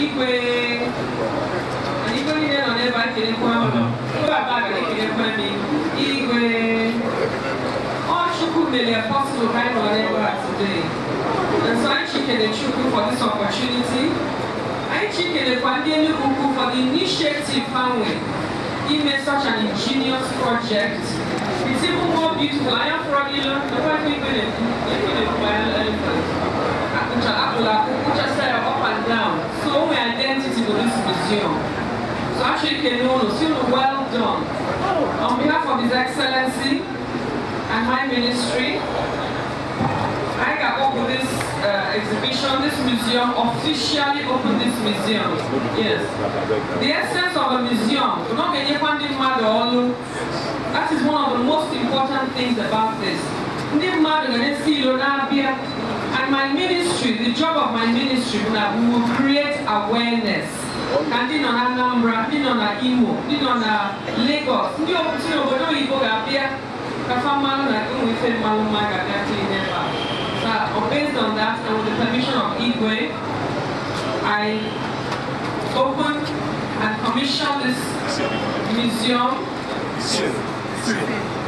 Igwe and igwe niile nọ n'ebe a, ekelekwa unu. Igwe Abagana, ekelekwa m. Igwe ọ Chukwu mere possible ka anyị nọ n'ebe a today. And so anyị chikele Chukwu for this opportunity. Anyị chikelekwa ndị Enugu Ukwu for the initiative ha nwe ime such an ingenious project. It's even more beautiful. Anya fọrọ n'ilu, nakwa ife igwe na-ekwu, ife na-ekwu ma elephant. Akpụcha akpụla akpụ, kpụchasịa ya up and down. So o nwere identity to this museum. So actually kene unu, si unu well done. On behalf of His Excellency and my ministry, I got open this exhibition, this museum, officially open this museum. Yes. The essence of a museum, not ga-enyekwa ndị mmadụ ọlụ. That is one of the most important things about this. Ndị mmadụ ga na-esi ilo na-abịa. And my ministry, the job of my ministry bụ na we will create awareness. Ka ndị nọ na Anambra, ndị nọ na Imo, ndị nọ na Lagos, ndị si n'obodo oyibo ga-abịa ka fa mmalụ na ụmụ ife mmalụ mma ga-abịa clean ebe a. So based on that and with the permission of Igwe, I open and commission this museum,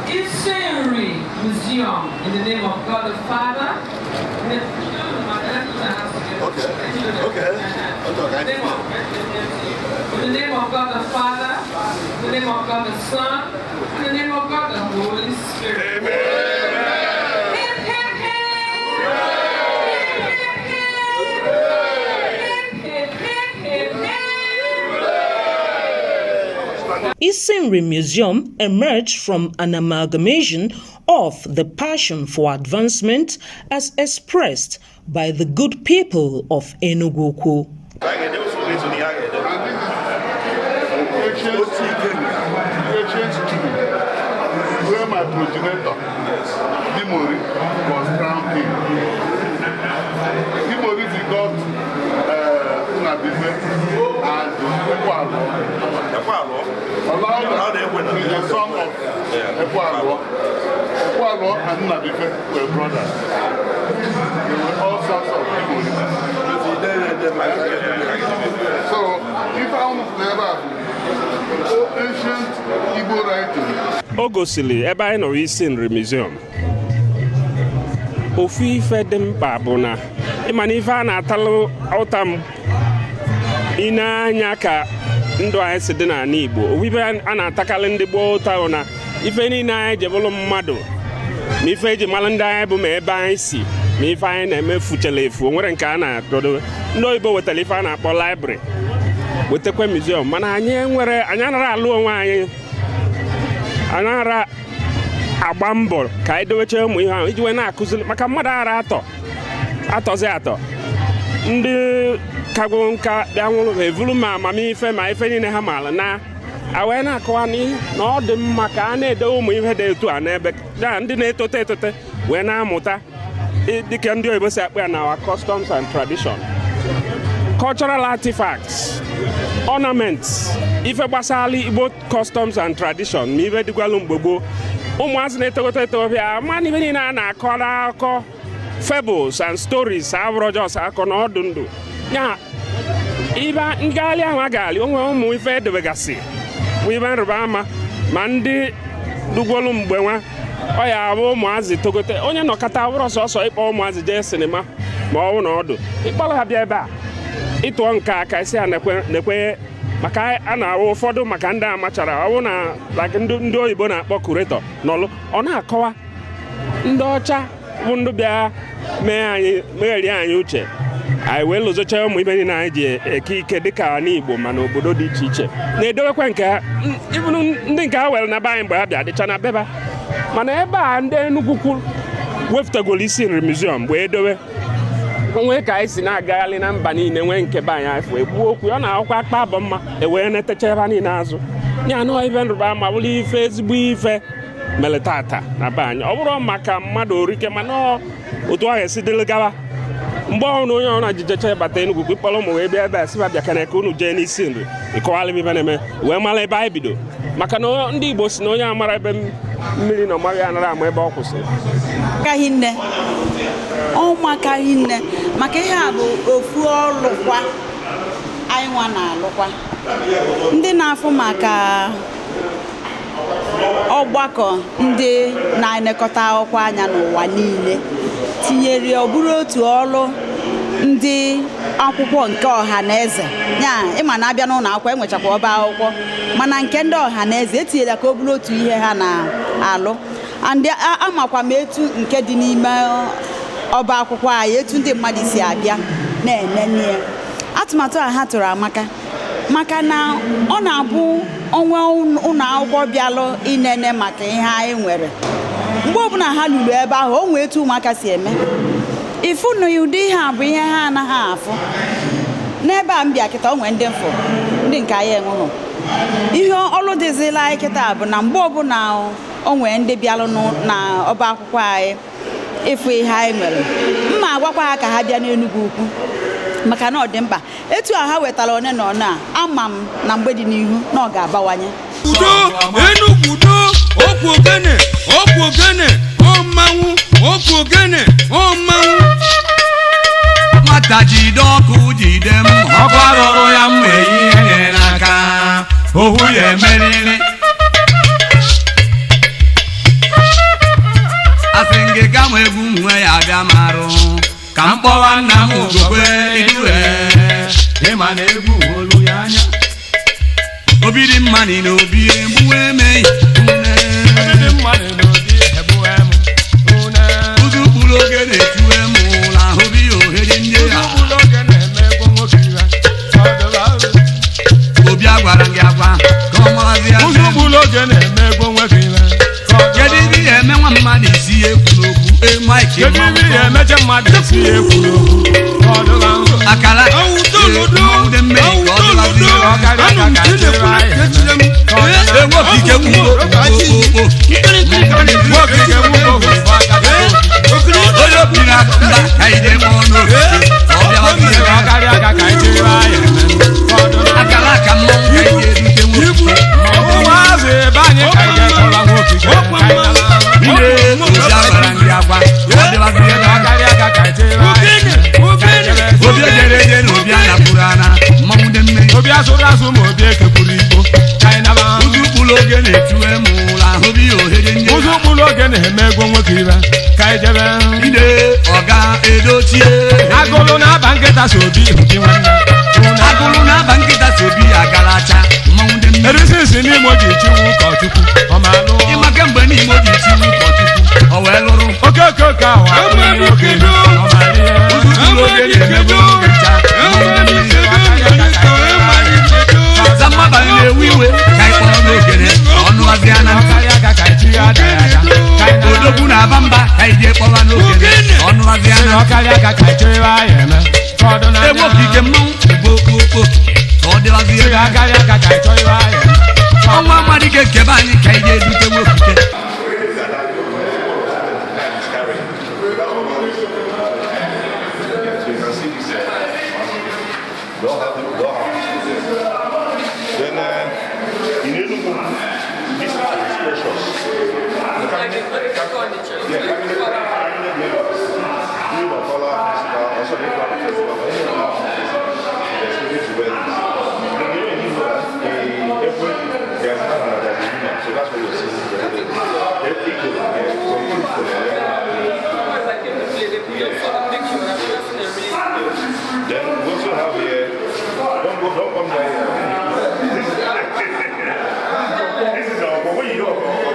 Isinri Museum, in the name of God the Father. In the name of God the Father, in the name of God the Son, in the name of God the Holy Spirit. Amen. Hip, hip, hip. Hip, hip, hip. Hip, hip, hip, hip. Isinri Museum emerged from an amalgamation of the passion for advancement as expressed by the good people of Enugu Ukwu. A ga-ede usoro ezu na ihe a ga-ede. And this is ancient tomb where my progenitor, Dimori, was crowned king. Dimori begot Nnabuife and Ekwealo. Ekwealo. Olaudah is the son of Ekwealo. Ekwealo and Nnabuife were brothers. They were all sons of Dimori. So, if I want to ancient Igbo writing. O gosiri ebe anyị nọrọ, Isi Nri Museum. Ofu ife dị mkpa bụ na ịma na ife a na-atalụ ụta m ine anya ka ndụ anyị si dị n'ala Igbo. Ofu ife a na-atakarị ndị gboo ụta bụ na ife niile anyị ji bụrụ mmadụ, ma ife eji mara ndị anyị bụ, ma ebe anyị si, ma ife anyị na-eme fuchere efu. O nwere nke a na-adodobe. Ndị oyibo wetara ife a na-akpọ library, wetakwa museum, mana anyị nwere, anyị anaghị alụ onwe anyị, anyị ara agba mbọ ka anyị dowecha ụmụ ihe ahụ iji wee na-akụziri maka mmadụ ara atọ atọzi atọ. Ndị kago nka bịa nwụrụ, ha evuru ma amamife ma ife niile ha maara na a wee na-akọwa na ọ dị mma ka a na-edowe ụmụ ihe dị etu a n'ebe ya ndị na-etote etote wee na-amụta, dịka ndị oyibo si akpọ ya na our customs and tradition, cultural artifacts, ornaments, ife gbasara Igbo customs and tradition, ma ife dịgwalụ mgbe gboo. Ụmụazị na-etogote etobịa ama na ife niile a na-akọ n'akọ, fables and stories, abụrụ just akọ na ọdụ ndụ ya. Ibe ngagharị ahụ a gaghara onwe ụmụ ife edebegasị bụ ibe nrịba ama ma ndị dugwolu mgbe nwa ọ ya abụ ụmụazị togote. Onye nọkọta bụrụ sọsọ ịkpọ ụmụazị jee cinema ma ọ bụ na ọdụ ịkpọrọ ha bịa ebe a, ịtụọ nke aka isi ha nekwe nekwe, maka a na-awụ ụfọdụ maka ndị amachara ọ bụ na like ndị oyibo na-akpọ curator nọlụ, ọ na-akọwa ndị ọcha bụ ndị bịa mee anyị megherie anyị uche, anyị wee lụzocha ụmụ ibe niile anyị ji eke ike dịka ala Igbo ma n'obodo dị iche iche na-edowekwa nke ha. Ibunu ndị nke ha were na be anyị mgbe ha bịa dịcha na beba, mana ebe a ndị Enugu kwu wepụtagoro Isi Nri Museum wee dowe onwe ka anyị si na-agagharị na mba niile nwee nke be anyị afọ ekwu okwu ọ na-akwụkwọ akpa abọ mma ewee netecha ebe niile azụ ya nọọ. Ife nrụba ama bụrụ ife ezigbo ife mere tata na be anyị, ọ bụrụ maka mmadụ orike, mana ọ otu ọ ga-esi dịrị gawa mgbe ọhụrụ onye ọbụla jijecha ịbata Enugu, ịkpọrọ ụmụ wee bịa ebe a, sịba bịa kana ka unu jee n'Isi Nri, ịkọwala m ife na-eme wee mara ebe anyị bido, maka na ndị Igbo si na onye amara ebe mmiri na ọmara ya anara ama ebe ọ kwụsịrị. Hinne ụmụaka hinne, maka ihe a bụ ofu ọlụ kwa Anyị nwa na-alụkwa ndị na-afụ maka ọgbakọ ndị na-elekọta akwụkwọ anya n'ụwa niile tinyere ọ bụrụ otu ọrụ ndị akwụkwọ nke ọha na eze ya. Ịma na abịa n'ụlọ akwụkwọ, enwechakwa ọba akwụkwọ, mana nke ndị ọha na eze etinyere ka ọ bụrụ otu ihe ha na-alụ. And amakwa m etu nke dị n'ime ọba akwụkwọ anyị, etu ndị mmadụ si abịa na-enene ya. Atụmatụ a ha tụrụ amaka, maka na ọ na-abụ onwe ụlọ akwụkwọ bịalụ inene maka ihe anyị nwere, mgbe ọbụla ha luru ebe ahụ, o nwee etu ụmụaka si eme ịfụ na ụdị ihe a bụ ihe ha anaghị afụ n'ebe a. M bịa kịta, o nwee ndị mfụ ndị nke anyị enweghị. Ihe ọlụ dịzila anyị kịta bụ na mgbe ọbụla o nwee ndị bịalụ na ọba akwụkwọ anyị ịfụ ihe anyị nwere, mma agwakwa ha ka ha bịa n'Enugwu Ukwu, maka na ọ dị mkpa. Etu a ha wetara one na one a, ama m na mgbe dị n'ihu na ọ ga-abawanye. Udo Enugwu, udo. Okwu ogene, okwu ogene, ọ mmanwụ. Okwu ogene, ọ mmanwụ. Nwata jide ọkụ, jide m ọkụ arụrụ ya mma, eyi ihe n'aka ohu ya emeriri. Asị ngị gama egwu nwe ya abịa marụ ka m kpọwa nna m ugokwe idue. Ịma na egwu olu ya anya obi dị mma na obi egbuwe emeghị. Ụzụ kpụrụ oge na-etuwe m ụla ahụbi ya ohere ndị a. Obi agwara gị agwa ka ọ marazi ya. Ụzụ gburu oge na-eme egwu nwoke iwe. Kedu ibe ihe eme nwa mmadụ isi ya ekwu n'okwu e Mike? Kedu ibe ihe emeche mmadụ isi ya ekwu n'okwu ka ọ dịla nro? Akara mmanwụ mmehie ka ọ dịlazi. Enwe ike kwuo okpokpo. Nwoke ike nwoke. Onye obi na-akụ mba ka ide ma ọnụ okike ka ọ bịawazi ebe a. Ọkarịa aka ka anyị chere anyị eme ka ọ dịla. Akara aka mmanwụ ka ide erute nwoke. Ụmụazị ebe anyị ka anyị ga-ekpọla nwoke ike ka anyị nala. Nne obi agwara ndị agwa ka ọ dịlazi ebe a. Ọkarịa aka ka anyị chere anyị eme ka anyị chere. Obi ejere eje na obi anapụrụ ana mmanwụ dị mmehie. Obi azụrụ azụ ma obi ekekwuru igbo ka anyị naba. Ụzụ ụkpụrụ oge na-etuwe m ụra ahụbi ya ohere ndị Ụzụ ụkpụrụ oge na-eme egwu nwoke ibe ka anyị jebe. Ide ọga edochie. Agụlụ na-aba nkịta so obi obi nwanne. Agụrụ na-aba nkịta so obi ya galacha mmanwụ dị mmehie. Erisi n'Imo ji chiwu ụkọchukwu ọmalụ. Ịma kemgbe n'Imo ji chiwu ụkọchukwu, ọ wee lụrụ. Oke oke oke ahụ abụghị oke ọmalụ. Ụzụ ụkpụrụ oge na-emebe oge ncha mmanwụ dị mmehie. Zammaba na-ewe iwe ka anyị kpọrọ n'ogene ọnụ azịa na ntị. Ọkarịa aka ka anyị chi ya dara ada ka anyị nara. Odogwu na-aba mba ka anyị jee kpọba n'ogene ọnụ azịa na ntị. Ọkarịa aka ka anyị chọrọ anyị eme ka ọ dị n'anya. Egwu okike mmanwụ bụ okpokpo ka ọ dịwazie. Ọkarịa aka ka anyị chọrọ anyị eme. Ọnwa amadike kebe anyị ka anyị jee dute nwoke. Yeah, so you can see this. They all have, they all have this there. Then in Enugu, this is precious. The cabinet, yeah, cabinet members during the Ofala festival, also the Ofala festival, but any other festival, they're supposed to wear this. Then you know in Igbo, every there's man and there's a woman, so that's what you're seeing there. They're equal, yeah, so equal, yeah. Then we also have here, don't go, don't come there. This is our, but when you know about our,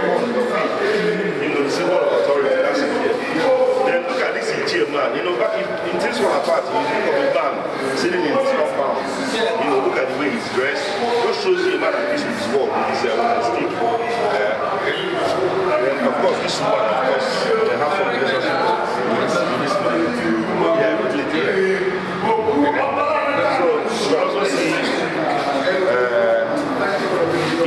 you know, the symbol of authority, that's it here. Then look at this Ichie man. You know, back in Things Fall Apart, you think of a man sitting in his compound. You know, look at the way he's dressed. Just shows you a man at peace with his work, with his stick. Then, of course, this woman, of course, they have some relationship with this man. Yeah, with it, yeah. So you can also see,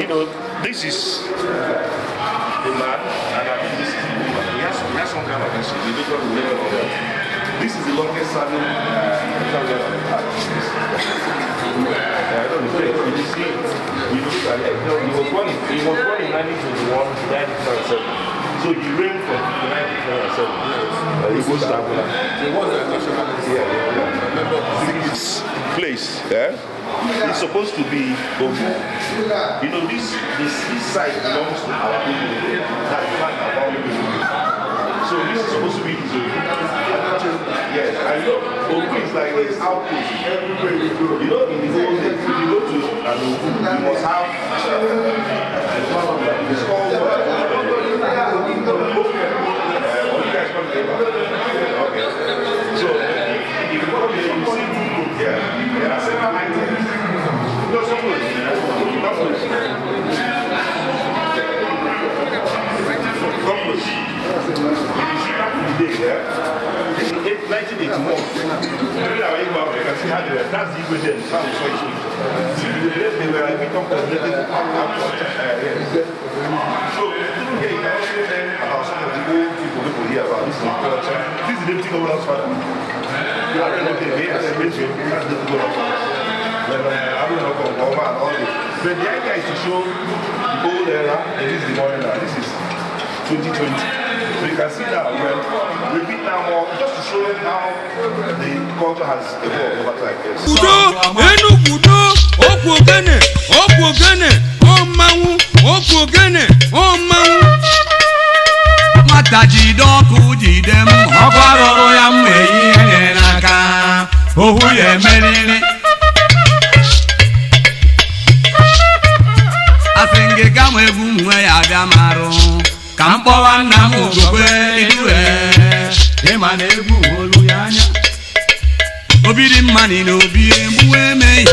you know, this is the man, and I think this is the woman. He has some kind of issue. We don't know about that. This is the longest serving intelligence on the planet. I don't know. If you see, you look at it. No, he was born in 1921. He died in 2007. So he reigned from 59 to 27. He was He was a nationalist. Yeah. Member of the This place, yeah, is supposed to be Ogu. You know, this side belongs to our people. That's the fact about people. So this is supposed to be his Ogu. Yes, and you know, Ogu is like this outpost. Everywhere you go. You know, in the old days, if you go to an Ogu, you must have it's called what? You guys come here. Okay. So if you come here, you see, yeah, there are several items. No, some close. Come close. Come close. If you see back in the day, yeah, in 1981, during our Igbo, you can see how they were. That's the Igbo then, how we saw it. See, they were like become cosmetic. Yes. So through here, you can also learn about some of the old people here about this is the culture. This is the deputy governor's father. You are okay, yes, yes, that's the deputy governor's father. Then I don't know from Obama and all this. But the idea is to show the old era and this is the modern era. This is 2020. So you can see now, well, we've been now more just to show how the culture has evolved over time. Yes. Udo Enugu udo okwu ogene okwu ogene ọ mmanwụ okwu ogene ọ mmanwụ. Nwata jide ọkụ jide m ọkụ arụrụ ya mma eyi ihe n'aka ohu ya emeriri asị ngị gama egwu nwe ya abịa marụ ka m kpọwa nna m ugokwe idue ịma na egwu olu ya anya obi dị mma na obi egbuwe emeghị.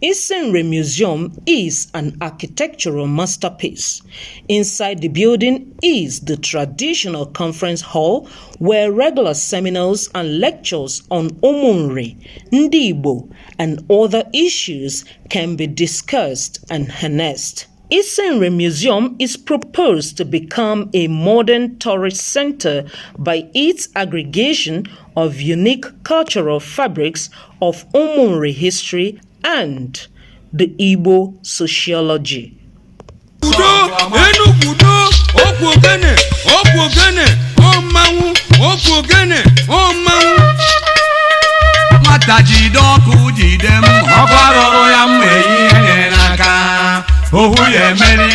Isinri Museum is an architectural masterpiece. Inside the building is the traditional conference hall where regular seminars and lectures on Umunri, Ndigbo, and other issues can be discussed and harnessed. Isinri Museum is proposed to become a modern tourist center by its aggregation of unique cultural fabrics of Umunri history and the Igbo sociology. Udo Enugu udo okwu ogene okwu ogene ọ mmanwụ okwu ogene ọ mmanwụ. Nwata jide ọkụ jide m ọkụ arụrụ ya mma eyi ihe n'aka ohu ya emeriri.